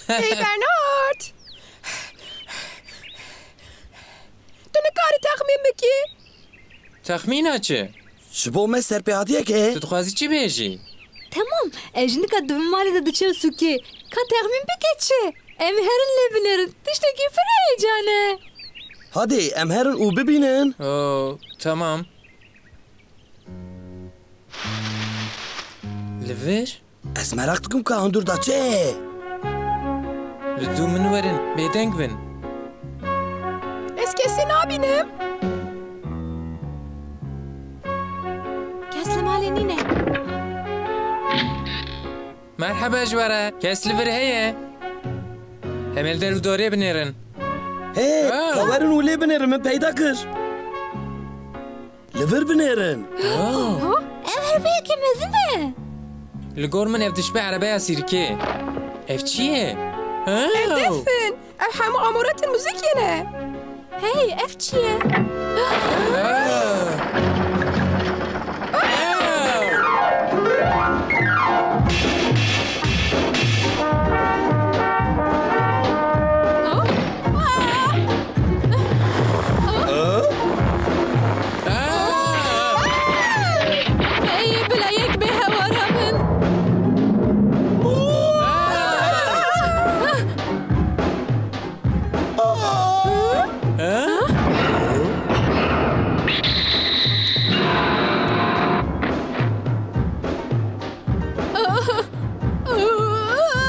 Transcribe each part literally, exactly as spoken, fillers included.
Hey Bernard! Tu nikarî texmîn bikî? Texmîna çi? Ji bo me serpêhatiyek e. Tu dixwazî çi bêjî? Temam, ez ji nika di vî malê de diçim sûkê. Ka texmîn bike çi? Em herin lê binêrin. Tiştekî pir heyecan e. Hadê, em herin û bibînin. Oo, tamam. Li vir? Ez meraq dikim ka hundir da çi ye? Li dû min werin, bêdeng bin. Ez kesî nabînim. Kes li malê nîne. Merheba ji we re. Kes li vir heye? Em ê li der û dorê binêrin. Hey, ha, ka werin û lê binêrin, min peyda kir. Li vir binêrin. Ev erebeyekî mezin e. Li gor min ev dişibe erebeya sîrkê. Ev çi ye? Ew def in. Ev hemû amoretên muzîkê ne. Hey, ev çi ye? Ey, bila yek bê hewara min.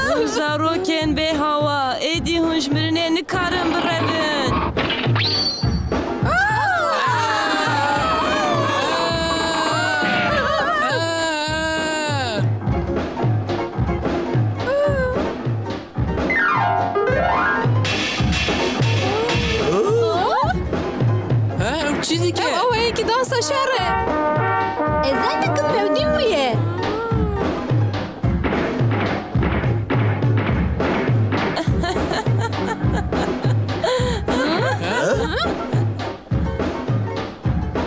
Hûn zarokên bêhawa, êdî hûn ji mirinê nikarin birevin. Ha, ew çi dike? Ew awayekî dansa şer e. Ez zandikim ew nî bûye.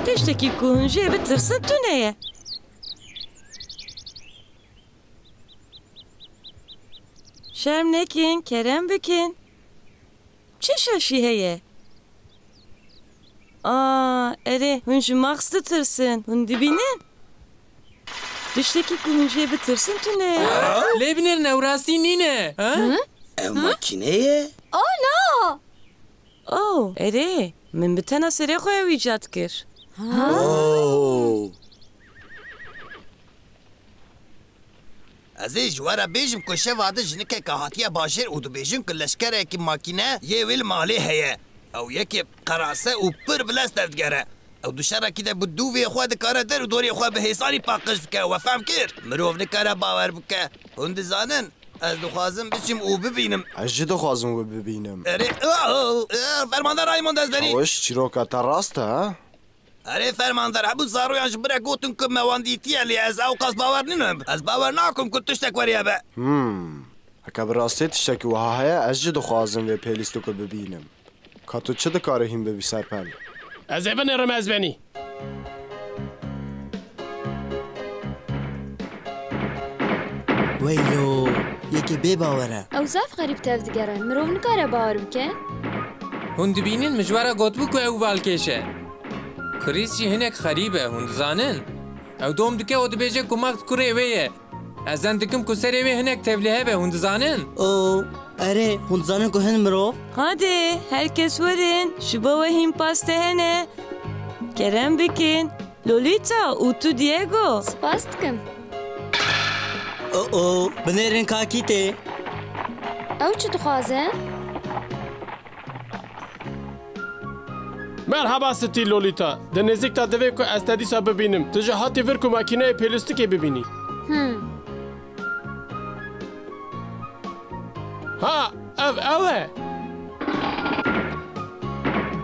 Tiştekî ku hûn jê bitirsin tune ye. Şerm nekin, kerem bikin. Çi şaşî heye? Aa, erê, hûn ji Max ditirsin. Hûn dibînin? Tiştekî ku hûn jê bitirsin tune. Lê binêrin, ew rastî nîne. Ha? Ew makîne ye? Oh, no! Oh, erê, min bi tena serê xwe ew îcad kir. Oh. Ez ê ji we re bêjim ku şeva din jinikeke hatiye bajêr û dibêjin ku leşkerekî makîne yê wê li malê heye. Ew yekê qerase û pir bilez tevdigere. Ew di şerekî de bi dûvê xwe dikare der û dorê xwe bi hêsanî paqij bike. We fehm kir? Mirov nikare bawer bike. Hûn dizanin, ez dixwazim biçim û bibînim. Ez jî dixwazim wê bibînim. Erê, fermandar Raymond, ez derî. Ew çîroka te rast e, ha? Erê, fermandar, hebû zaroyan ji bire gotin ku me wan dîtiye, lê ez ewqas bawer nînim. Ez bawer nakim ku tiştek weriye be. Hmm. Heke bi rastî tiştekî wiha heye, ez jî dixwazim vê pêlîstiko bibînim. Ka tu çi dikarî hîn bibî, Serpel? Ez ê binêrim, ez benî. Weylo, yekê bê bawer e. Ew zaf xerîb tevdigere, mirov nikare bawer bike. Hûn dibînin, min ji we re gotibû ku ew balkêş e. Chris jî hinek xerîb e, hûn dizanin? Ew dom dike û dibêje ku Max kurê wê ye. Ez zan dikim ku serê wê hinek tevlihev e, hûn dizanin? O, erê, hûn dizanin ku hin mirov? Hadê, her kes werin, ji bo we hîn paste hene. Kerem bikin. Lolita û tu Diego. Spas dikim. O, o, binêrin kakî tê. Ew çi dixwaze? Merhaba Stîl Lolita. Di nêzîk de divê ku ez te dîsa bibînim. Tu jî hatî vir ku makîneyê pêlîstikê bibînî. Hmm. Ha, ev ew e.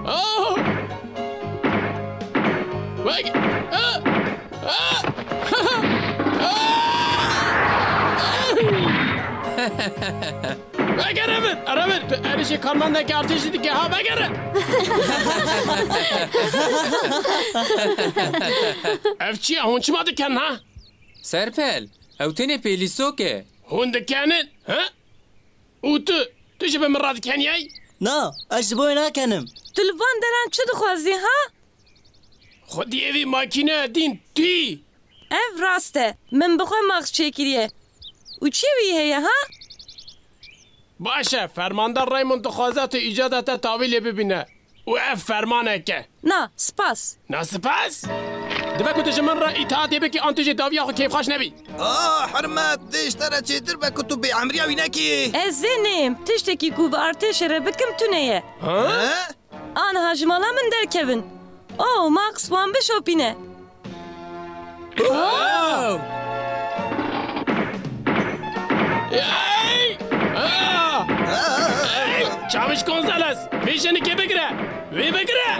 Oh! Vay! Ah! Ah! Ah! Vegere min! Ere min! Tu êrişî karmendeke artêşî dike ha, vegere! Ev çi ye? Hûn çima dikin ha? Serpel, Ew tenê pêlîsok e. Hûn dikenin, ha? Û tu, tu jî bi min re dikeniyay? Na, ez ji bo wê nakenim. Tu li van deran çi dixwazî, ha? Xwediyê vî makîne dîn tî. Ev rast e. Min bi xwe max çêkiriye. Û çi wî heye, ha? Baş e, fermandar Raymond dixwaze tu îcada te tavî lê bibîne. Û ev fermanek e. Na, spas. Na spas? Divê ku tu ji min re îtaatê bikî an tu jî dawiya xwe kêfxweş nebî. Ah, Hermet, dê ji te re çêtir be ku tu bêemriya wî nekî. Ez zê neyim. Tiştekî ku bi artêşê re bikim tune ye. Ha? He? Aniha ji mala min derkevin. Oh, Max, wan bişopîne. Oh! Ey! Ah! Ey! Çawiş Gonzales, vê jinikê bigire! Wê bigire!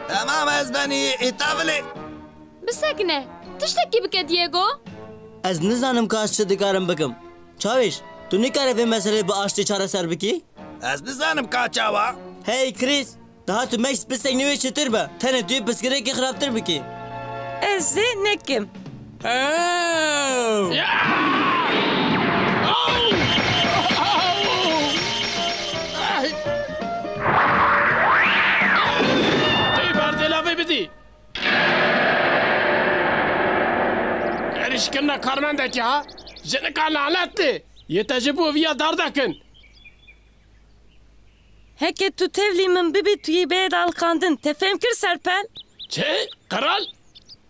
Temam, ez benî, îtavilê. Bisekine. Tiştekî bike, Diego. Ez nizanim ka ez çi dikarim bikim. Çawiş, tu nikare vê meselê bi aştî çareser bikî? Ez nizanim ka çawa. Hey, Chris, daha tu meşt piseknî wê çitir be. Tenê tu yê piskirekî xirabtir bikî. Ez zê nekim. Ew! Ya! Au! Au! Ay! Tey berdê lavê bidî. Êrîşkirina karmendekî ha? Jinika lanetê! Yê te ji bo viya dardekin. Heke tu tevlî min bibî, tu yê bêyê de aliqandin. Te fêm kir, Serpel? Çi? Qral?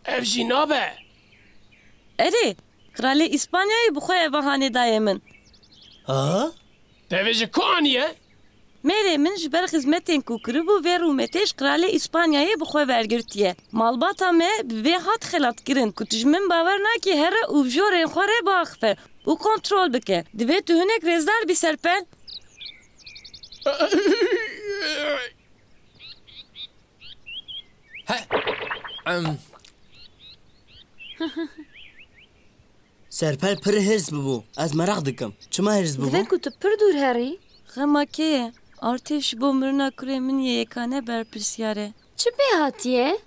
Ev jî nabe. Erê, Qralê Îspanyayê bi xwe eva hanê daye min. Ha? Te vê ji ku aniye? Mêrê min ji ber xizmetên ku kiribû vê rûmetê ji Qralê Îspanyayê bi xwe vergirtiye. Malbata me bi vê hat xelatkirin ku tu ji min bawer nakî here û bi jorên xwe re biaxife û kontrol bike. Divê tu hinek rêzdar bî, Serpel. He. Em. Serpel pir hêrs bibû. Ez meraq dikim. Çima hêrs bibû? Divê ku tu pir dûr herî. Xema kê ye? Artêş ji bo mirina kurê min yê yekane berpirsyar e. Çi pê hatiye?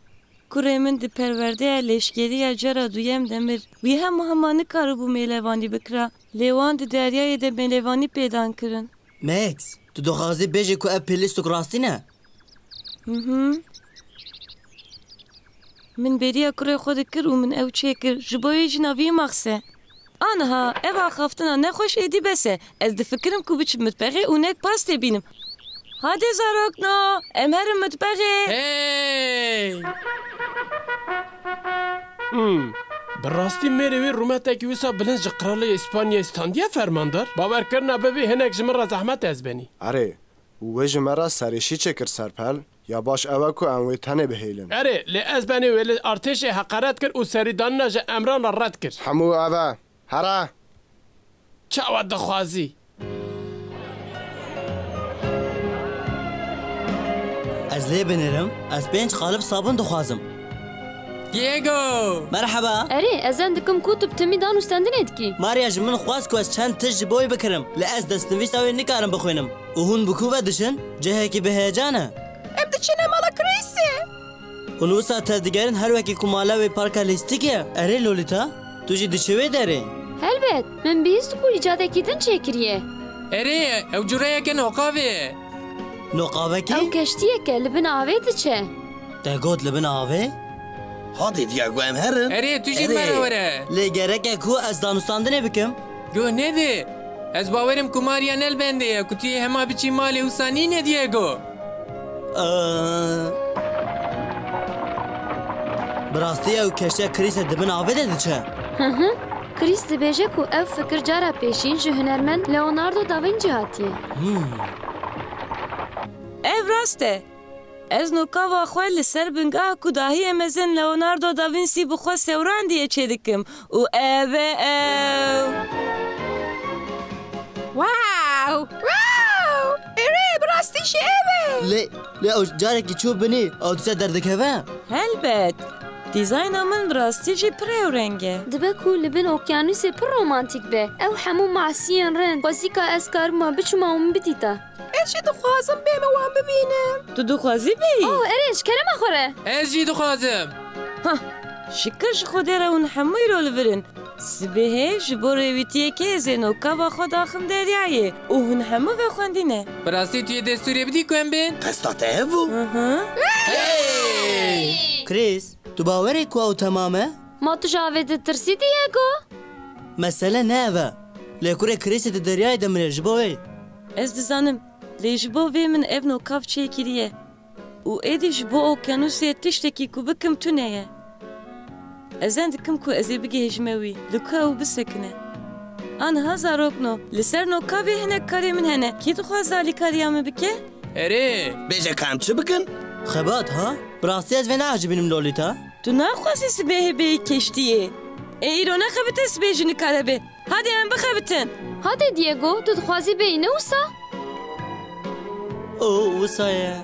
Kurê min di perwerdeya leşkerî ya cara duyem de mir. Wî hema hema nikaribû mêlevanî bikira. Lê wan di deryayê de mêlevanî pê dan kirin. Max, tu dixwazî bêjî ku ev pêlîstok rastî ne? Mhm. Min bêriya kurê xwe dikir û min ew çêkir. Ji bo wê jî navî Max e. Aniha, ev axaftina nexweş êdî bes e. Ez difikirim ku biçim mitbexê û nek pastê bînim. Hadê zarokno, em herin mitbexê. Hey! Hmm. Bi rastî mêrê wî rûmetekî wisa bilind ji Qralê Îspanyayê standiye, fermandar? Bawerkirina bibî hinek ji min re zehmet e ez benî. Erê, û wê ji me re serêşî çêkir, Serpel? Ya baş ew e ku em wê tenê bihêlin. Erê, lê ez benî wê li artêşê heqaret kir û serîdanina ji emran re red kir. Hemû ev e. Here! Çawa dixwazî? Ez lê binêrim, ez pênc qalib sabûn dixwazim. Diego! Merheba! Erê, ez zen dikim ku tu bi timî dan û stendinê dikî. Maria ji min xwest ku ez çend tişt ji bo wê bikirim, lê ez destnivîsa wê nikarim bixwînim. Û hûn bi ku ve diçin? Cihekî bi heyecan e. Em diçine mala Chrisê. Hûn wisa tevdigerin her wekî ku mala wê parka lîstikê ye? Erê Lolita, tu jî diçî wê derê? Helbet, min bihîst ku îcadekî din çêkiriye. Erê, ew cureyeke noqavê ye. Noqavekî? Ew keştiyek e, li bin avê diçe. Te got li bin avê? Hadê Diego, em herin. Erê, tu jî Erê. me re were. Lê gerek e ku ez danûstandinê bikim. Guh nede. Ez bawerim ku Maria ne li bendê ye, ku tu yê hema biçî malê wisa nîne, Diego. Ee, bi rastî ew keştiya Krîsê di bin avê de diçe? Hı hı. Krîs dibêje ku ev fikir cara pêşîn ji hunermend Leonardo da Vinci hatiye. Hmm. Ev rast e. Ez nokava xwe li ser bingeha ku dahiyê mezin Leonardo da Vinci bi xwe sewrandiye çêdikim û ev e ew. Wow! Wow! Erê, bi rastî jî ev e! Lê, lê ew carekî çû binî, ew dîsa derdikeve? Helbet. Dîzayna min bi rastî jî pir ewreng e. Dibe ku li bin okyanûsê pir romantîk be. Ew hemû masiyên rind, xwezîka ez karima biçûma û min bidîta. Ez jî dixwazim bême wan bibînim. Tu dixwazî bêyî? Oh, erê, ji kerema xwe re. Ez jî dixwazim. Hah, şikir ji Xwedê re hûn hemû îro li vir in. Sibehê ji bo rêwîtiyê kê ez ê nokava xwe daxim deryayê û hûn hemû vexwendîne. Bi rastî tu yê destûrê bidî ku em bên? Qesta te ev bû? Hı hı. Hey! Chris, tu bawer î ku ew temam e? Ma tu ji avê ditirsî, Diego? Mesele ne ev e. Lê kurê Chrisî di deryayê de mire ji bo wê. Ez dizanim, lê ji bo vê min ev nokav çêkiriye. Û êdî ji bo okyanûsê tiştekî ku bikim tune ye. Ez ên dikim ku ez ê bigihêjime wî, li ku ew bisekine. Aniha zarokno, li ser nokavê hinek karê min hene. Kî dixwaze alîkariya min bike? Erê! Bêje ka em çi bikin? Xebat, ha? Bi rastî ez vê neecibînim, Lolita. Tu naxwazî sibehê bêyî keştiyê. Ê îro nexebite, sibê jî nikare bê. Hadi em bixebitin. Hadi Diego, tu dixwazî bêyî ne wisa? O wisa ye.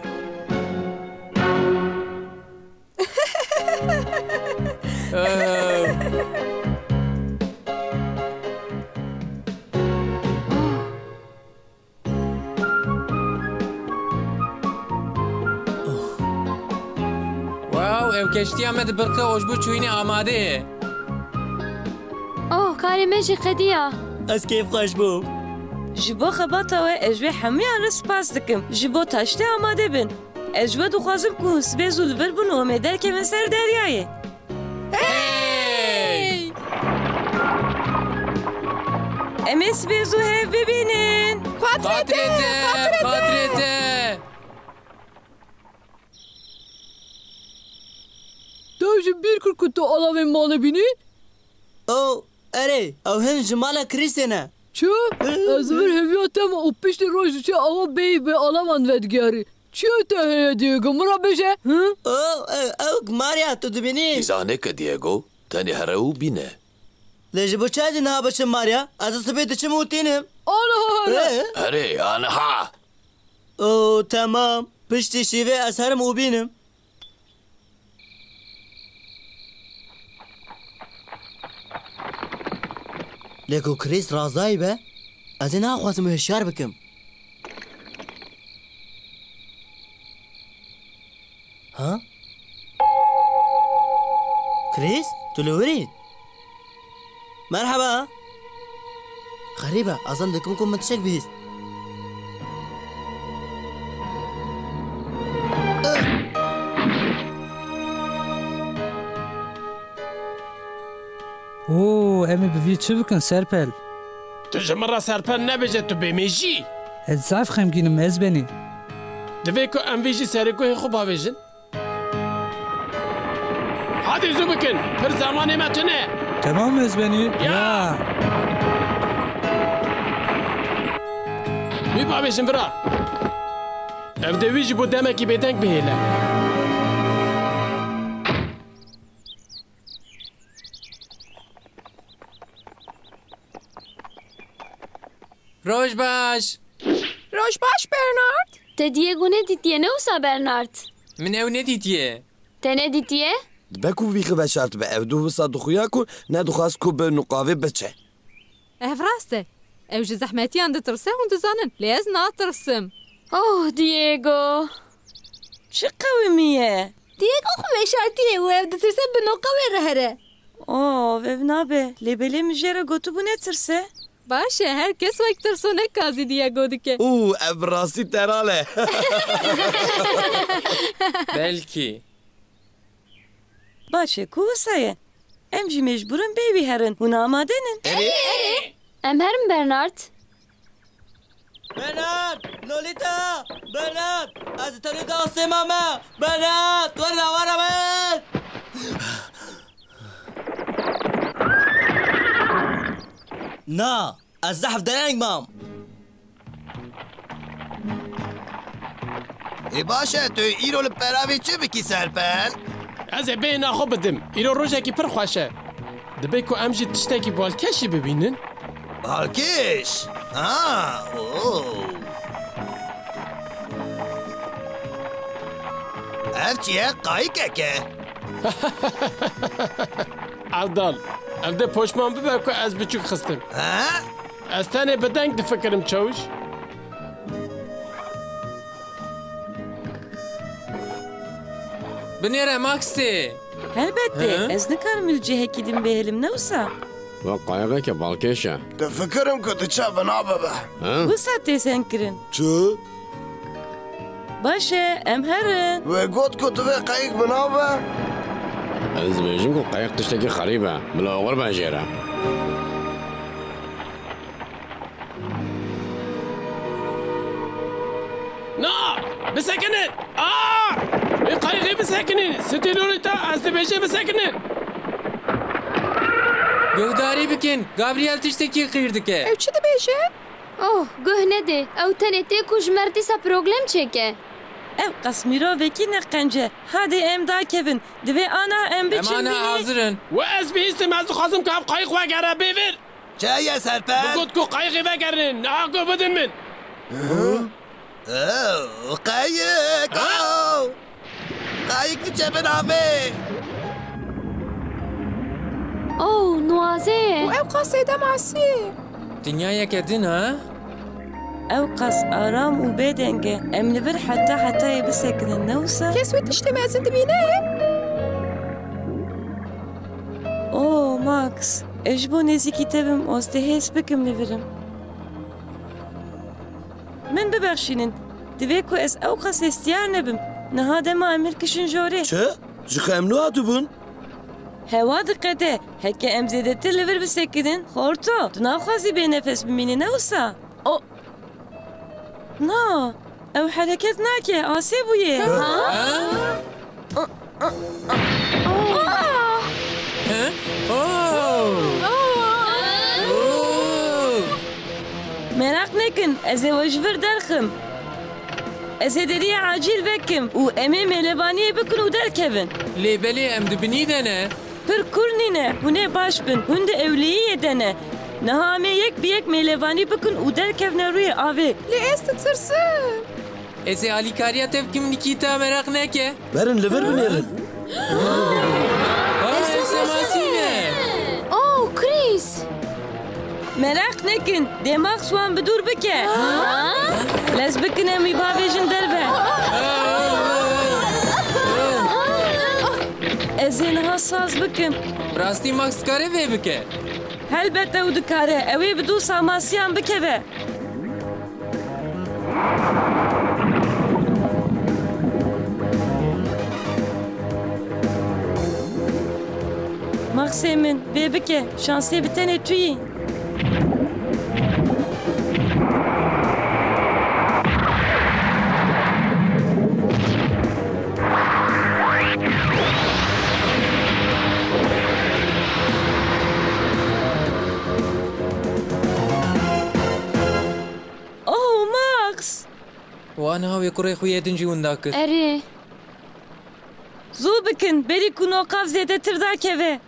Wow, ew keştiya me di birqê ojbû çûyînê amade ye. Oh, karê me jî qediya. Ez kêfxweş bûm. Ji bo xebata we ez ji we hemûyan re spas dikim. Ji bo taştê amade bin. Ez ji we dixwazim ku hûn sibê zû li vir bin û em ê derkevin ser deryayê. Hey! Em ê sibê zû hev bibînin. Xatirê te, xatirê te. Te ji bîr kir ku tu alavên malê bînî? O, erê, ew hin ji mala Krîsê ne. Çi? Ez vir heviya te me û piştî roj diçe awa bêyî bi alavan vedigerî. Çi te heye Diego? Min re bêje. Hı? O, ew, ew Maria, tu dibînî? Îzaneke Diego, tenê here û bîne. Lê ji bo çi ez ê niha biçim Maria? Ez ê sibê diçim û tînim. Aniha here. Ee? Erê, aniha. O, temam. Piştî şîvê ez herim û bînim. Lê ku Chris razayî be, ez ê naxwazim wî hişyar bikim. Ha? Chris, tu li wir î? Merheba. Xerîbe, ez zan dikim ku min tiştek bihîst. Oo, em ê bi vî çi bikin, Serpel? Tu ji min re Serpel nebêje, tu bêmêjî. Ez zaf xemgîn im, Ezbenî. Divê ku em vê jî serê guhê xwe bavêjin. Hadi zû bikin, pir zemanê me tune. Temam, Ezbenî. Ya. Ya. Wî bavêjin vira. Ev dê wî ji bo demekî bêdeng bihêle. Roj baş. Roj baş, Bernard. Te Diego nedîtiye, ne wisa, Bernard? Min ew nedîtiye. Te nedîtiye? Dibe ku vî xwe veşartibe, ev du wisa dixuya ku nedixwast ku bi nuqavê biçe. Ev rast e. Ew ji zehmetiyan ditirse, hûn dizanin. Lê ez natirsim. Oh, Diego. Çi qewimî ye? Diego xwe veşartiye û ew ditirse bi noqa wê re here. Oh, ev nabe. Lê belê min jê re gotibû netirse. Baş e, her kes wek tirsonek gazî Diego dike. Û ev bi rastî teral e. Belkî. Baş e, ku wisa ye? Em jî mecbûr in bê wî herin. Hûn amade nin? Erê. Em herin, Bernard. Bernard! Lolita! Bernard! Ez tenê di asê mame! Bernard! Were, were, were! Na! Ez zehf dereng mam. Ê baş e, tu îro li peravê çi bikî, Serpel? Ez ê bêhna xwe bidim. Îro rojekî pir xweş e. Dibe ku em jî tiştekî balkêşî bibînin. Balkêş? Ha, o. Ev çi ye? Qayikek e. Evdal, ev dê poşman bibe ku ez biçûk xistim. Ha? Ez tenê bi deng difikirim, çawiş. Binêre, Maxê. Helbet dê, Hı? ez nikarim li cihekî din bihêlim, ne wisa? Wek qayixeke balkêş e. Difikirim ku diçe bina bibe. Ha? Wisa tê sendkirin. Çi? Baş e, em herin. Wê got ku divê qayik bina be. Ez dibêjim ku qayik tiştekî xerîb e. Bila oxir be jê re. Na! Bisekinin! Aa! Wê qayixê bisekinin! Stî Lolîta, ez dibêjim bisekinin! Guhdarî bikin, Gabriel tiştekî qîr dike. Ew çi dibêje? Oh, guh nedê. Ew tenê tê ku ji me re dîsa problem çêke. Ew qas mirovekî ne qenc e. Hadê em dakevin. Divê ana em biçin ana bînî. Em hazir in. We ez bihîstim, ez dixwazim ku ev qayîq wegere bê vir. Çi ye serpel? Min got ku qayîqê vegerinin, niha ku bidin min. Hı? Oh, qayîk! Ha? Oh! Qayîk diçe bin avê! Oh, nuwaze ye. Û ew qas zêde masî ye. Dinyayeke din, ha? Ew qas aram û bêdeng e. Em li vir heta hetayê bisekinin, ne wisa? Kes wê tiştê mezin dibîne? Oh, Max, ez ji bo nêzîkî te bim, ez dê hêz bikim li vir im. Min bibexşînin. Divê ku ez ew qas hestiyar nebim. Niha dema em hilkişin jorê. Çi? Ji xwe em niha dibin? Hewa diqede. Heke em zêdetir li vir bisekinin, xorto, tu naxwazî bênefes bimînî, ne wisa? O, na, ew hereket nake, asê bûye. Ha? He? Oh! Oh! Meraq nekin, ez ê we ji vir derxim. Ez ê deriyê acîl vekim û em ê mêlevaniyê bikin û derkevin. Lê belê em di binî de ne. Pir kûr nîne, hûn ê baş bin. Hûn di ewleyiyê de ne. Niha em ê yek bi yek mêlevanî bikin û derkevne rûyê avê. Lê ez ditirsim. Ez ê alîkariya te bikim, Nîkîta, meraq neke. Berin li vir binêrin. Ha, ev semasî ne? Oh, Chris! Meraq nekin, dê Max wan bi dûr bike. Ha? Lez bikin em wî bavêjin derve. Ez ê niha saz bikim. Bi rastî Max dikare vê bike? Helbet ew dikare. Ew ê bi dû samasiyan bikeve. Maxsê min, vê bike, şansê bi tenê tu yî. Oh, Max! Wan ha wê kurê xwe yê din jî winda kir. Erê. Zû bikin, berî ku noqav zêdetir dakeve.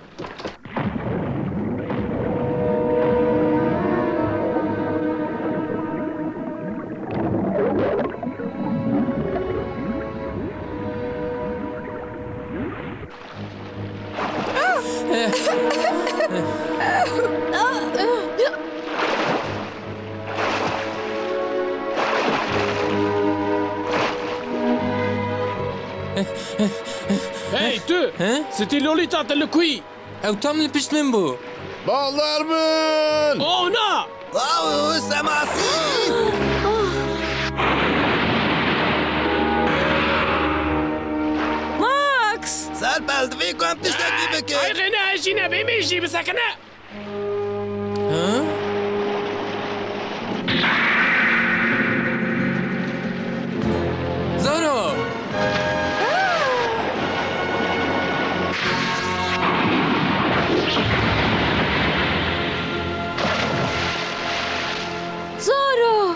Hey tu! He? Stî Lolîta, tu li ku yî? Ew tam li pişt min bû. Baldar bin! Oh na! Wow, semasî! Max! Serpel, divê ku em tiştekî bikin. Ay, qayîqê nehejîne, bê mêjî bisekine. Hı? Zoro! Zoro!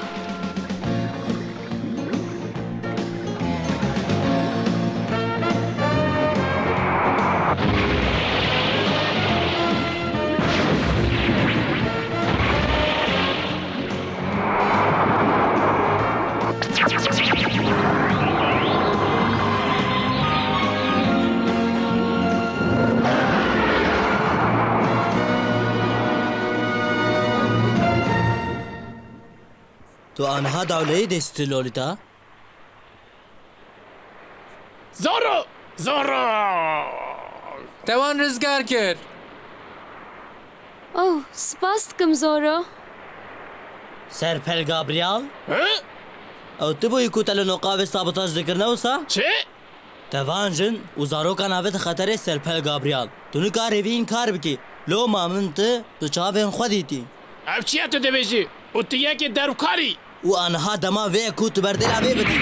Tu aniha dawleyî dê Stî Lolîta? Zoro! Zoro! Te wan rizgar kir. Oh, spas dikim Zoro. Serpel Gabriel? Hı? Ew tu bûyî ku te li noqa vê sabotaj dikir, ne wisa? Çi? Te van jin û zaroka navê te xeterê Serpel Gabriel. Tu nikarî vî înkar bikî. Loma min tu, tu çavên xwe dîtî. Ev çi ye tu dibêjî? Û tu yekê dervkarî. Û aniha dema vê ye ku tu berdêla vê bidî.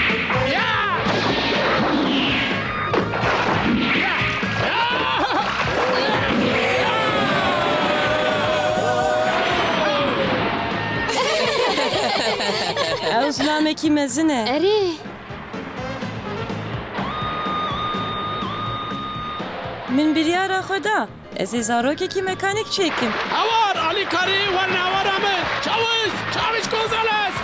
Ya! Ya! Ya! Ew zilamekî mezin e. Erê. Min biryara xwe da. Ez ê zarokekî mekanîk çêkim. Hawar, alîkarî, werne hawara min! Çawiş! Çawiş Gonzales!